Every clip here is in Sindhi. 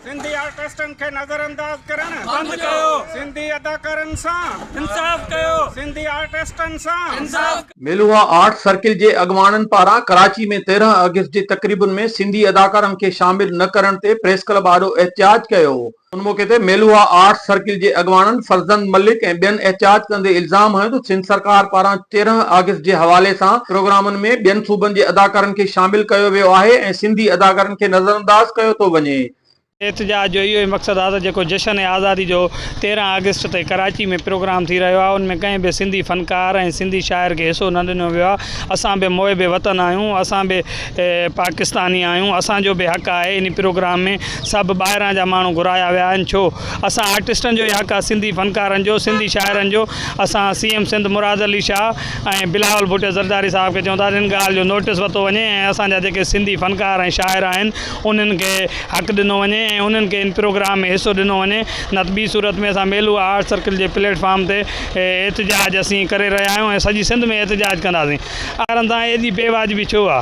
سنڌي آرٽسٽن کي نظر انداز ڪرڻ بند ڪيو. سنڌي اداڪارن سان انصاف ڪيو. سنڌي آرٽسٽن سان انصاف. ميلوها آرٽ سرڪل جي اڳواڻن پاران ڪراچي ۾ 13 آگسٽ جي تقريبن ۾ سنڌي اداڪارن کي شامل نه ڪرڻ تي پريس ڪلب آڏو احتجاج ڪيو. ان موقعي تي ميلوها آرٽس سرڪل جي اڳواڻن فرزند ملڪ ۽ ٻين احتجاج ڪندي الزام هنيو ته سنڌ سرڪار پاران 13 آگسٽ جي حوالي سان پروگرامن ۾ ٻين صوبن جي اداڪارن کي شامل ڪيو ويو آهي ۽ سنڌي اداڪارن کي نظرانداز ڪيو ٿو وڃي. احتجاج جو اهو ئي مقصد آهي ته جيڪو جشن آزادي جو 13 آگسٽ تي ڪراچي ۾ پروگرام ٿي رهيو آهي ان ۾ ڪنهن به سنڌي فنڪار ۽ سنڌي شاعر کي حصو نه ڏنو ويو آهي اسان به محب وطن آهيون اسان به پاڪستاني آهيون اسان جو به حق آهي ان پروگرام ۾ سڀ ٻاهران جا ماڻهو گهرايا ويا آهن ڇو اسان آرٽسٽن جو ئي حق آهي سنڌي فنڪارن جو سنڌي شاعرن جو اسان سي ايم سنڌ مراد علي شاهه ۽ بلاول ڀٽو زرداري صاحب کي چئون ٿا ته ان ڳالهه جو نوٽس ورتو وڃي ۽ اسان جا جيڪي سنڌي فنڪار ۽ شاعر آهن انهن کي حق ڏنو وڃي ۽ انهن کي ان پروگرام ۾ حصو ڏنو وڃي نه ته ٻي صورت ۾ اسان ميلو آرٽ سرڪل جي پليٽ فارم تي احتجاج اسين ڪري رهيا آهيون ۽ سڄي سنڌ ۾ احتجاج ڪنداسين آرن سان ايڏي بي واجبي ڇو آ؟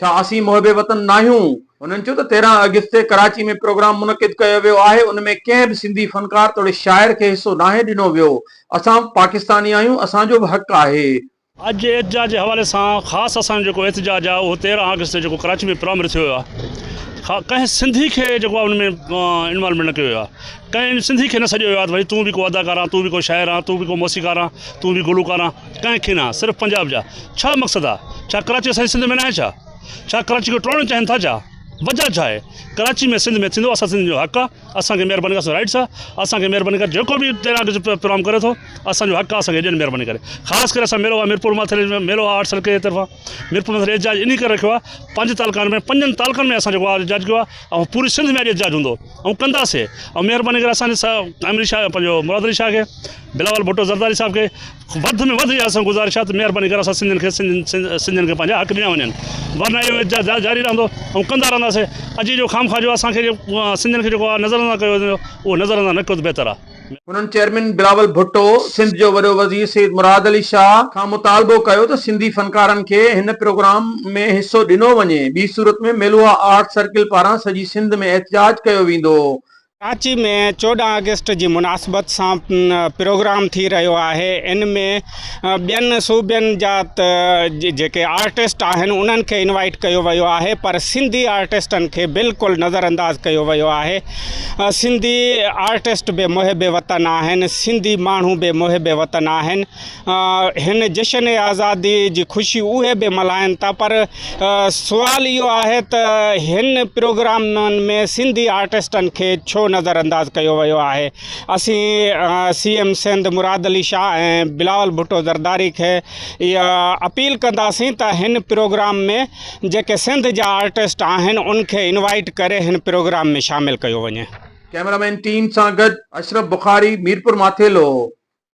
ڇا اسين محب وطن ناهيون؟ هنن چيو ته 13 آگسٽ تي ڪراچي ۾ پروگرام منعقد ڪيو ويو آهي ان ۾ ڪنهن به سنڌي فنڪار توڙي شاعر کي حصو ناهي ڏنو ويو، اسان به پاڪستاني آهيون اسان جو به حق آهي. اڄ جي احتجاج جي حوالي سان خاص اسان جو جيڪو احتجاج آهي اهو 13 آگسٽ تي جيڪو ڪراچي ۾ پروگرام رٿيو ويو آهي ڪنهن سنڌي کي جيڪو آهي ان ۾ انوالومينٽ نه ڪيو ويو آهي ڪنهن سنڌي کي نه سڏيو ويو آهي ته ڀئي تون به ڪو اداڪار آهين تون به ڪو شاعر آهين تون به ڪو موسيقار آهين تون به گلوڪار آهين ڪنهن کي نه صرف پنجاب جا ڇا مقصد آهي ڇا ڪراچي اسان جي سنڌ ۾ ناهي ڇا؟ ڇا ڪراچي کي ٽوڙڻ چاهين ٿا ڇا؟ وجه ڇا آهي؟ ڪراچي ۾ سنڌ ۾ ٿيندو اسان سنڌين جو حق آ اسان کي مهرباني ڪري اسان جو رائٽس آ اسان کي مهرباني ڪري جيڪو به 13 آگسٽ جو پروگرام ڪري ٿو اسان جو حق آ اسان کي ڏين مهرباني ڪري خاص ڪري اسان ميلو آ ميرپور ماٿيلي ۾ ميلو آ آرٽس سرڪل جي طرفان ميرپور ماٿيلي احتجاج انهي ڪري رکيو آ پنج تعلقن ۾ پنجن تعلقن ۾ اسان جيڪو آ احتجاج ڪيو آ ۽ پوري سنڌ ۾ اڄ احتجاج هوندو ۽ ڪنداسي ۽ مهرباني ڪري اسان جي امير شاهه پنهنجو مراد علي شاهه کي بلاول ڀٽو زرداري صاحب کي وڌ ۾ وڌ اها اسان گذارش آهي ته مهرباني ڪري اسان سنڌين کي سنڌين کي پنهنجا حق ڏنا وڃن ورنه اهو احتجاج جاري رهندو ۽ ڪندا رهنداسين اڄ جو خامخواه جو اسان کي سنڌين کي جيڪو آهي نظر انداز ڪيو وڃي اهو نظر انداز نه ڪيو ته بهتر آهي. هنن چيئرمين بلاول ڀٽو، سنڌ جو وڏو وزير سيد مراد علي شاهه کان مطالبو ڪيو ته سنڌي فنڪارن کي هن پروگرام ۾ حصو ڏنو وڃي ٻي صورت ۾ ميلوها آرٽ سرڪل پاران سڄي سنڌ ۾ احتجاج ڪيو ويندو. ڪراچي ۾ 14 آگسٽ جي مناسبت سان پروگرام ٿي رهيو آهي ان ۾ ٻين صوبن جا ته جيڪي آرٽسٽ آهن انهن کي انوائٽ ڪيو ويو آهي پر سنڌي آرٽسٽن کي بلڪل نظر انداز ڪيو ويو آهي سنڌي آرٽسٽ به محب وطن آهن سنڌي ماڻهو به محب وطن آهن هن جشن آزادي جي خوشي اهي به ملهائن ٿا پر سوال اهو آهي ته هن پروگرامن ۾ سنڌي آرٽسٽن کي ڇو نظر انداز ڪيو ويو آهي اسين سي ايم سنڌ مراد علي شاهه ۽ بلاول ڀٽو زرداري کي اها اپيل ڪنداسين ته هن پروگرام ۾ جيڪي سنڌ جا آرٽسٽ آهن ان کي انوائٽ ڪري هن پروگرام ۾ شامل ڪيو وڃي. ڪئميرامين ٽيم سان گڏ اشرف بخاري، ميرپور ماٿيلو.